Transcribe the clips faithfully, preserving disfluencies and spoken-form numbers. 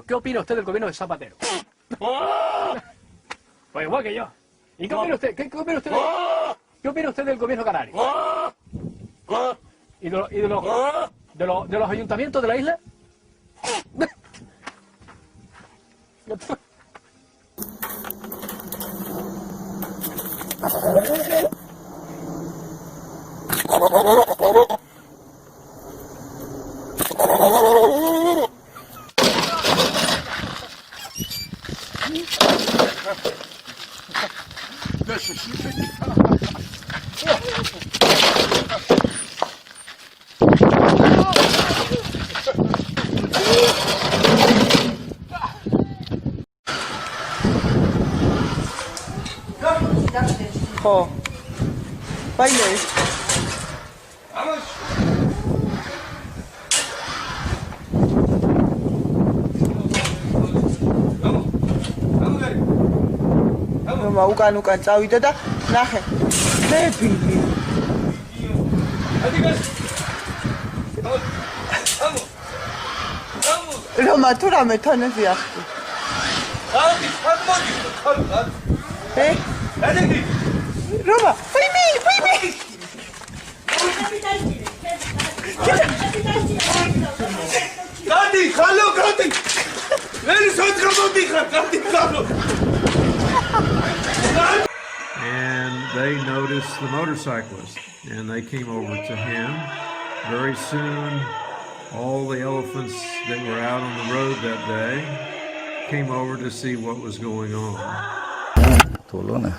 ¿Qué opina usted del gobierno de Zapatero? Pues igual que yo. ¿Y qué opina usted? ¿Qué, qué opina usted de, qué opina usted del gobierno canario? ¿Y de, lo- y de, los, de, los, de los ayuntamientos de la isla? 어. 빨리. Roma, ukán, ukán, tsawí, tata, naje. Lepi. Roma, túrame, tane, ya. ¿Eh? Roma, fuimi, fuimi. Kāti, kalo, kāti. Veli sot kalo, kāti, kalo. And they noticed the motorcyclist, and they came over to him. Very soon, all the elephants that were out on the road that day came over to see what was going on. Tolona.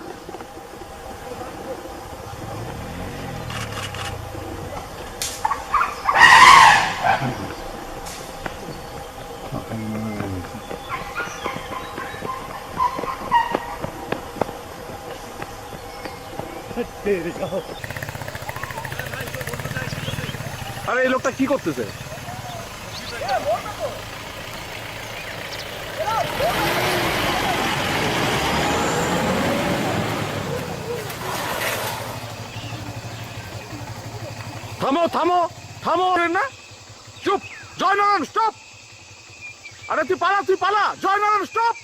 আরে, এই লোকটা কি করতেছে? থামো, থামো, থামো, ওরে না। চুপ, জয়নারায়ণ, স্টপ। আরে তুই পালা, তুই পালা, জয়নারায়ণ, স্টপ।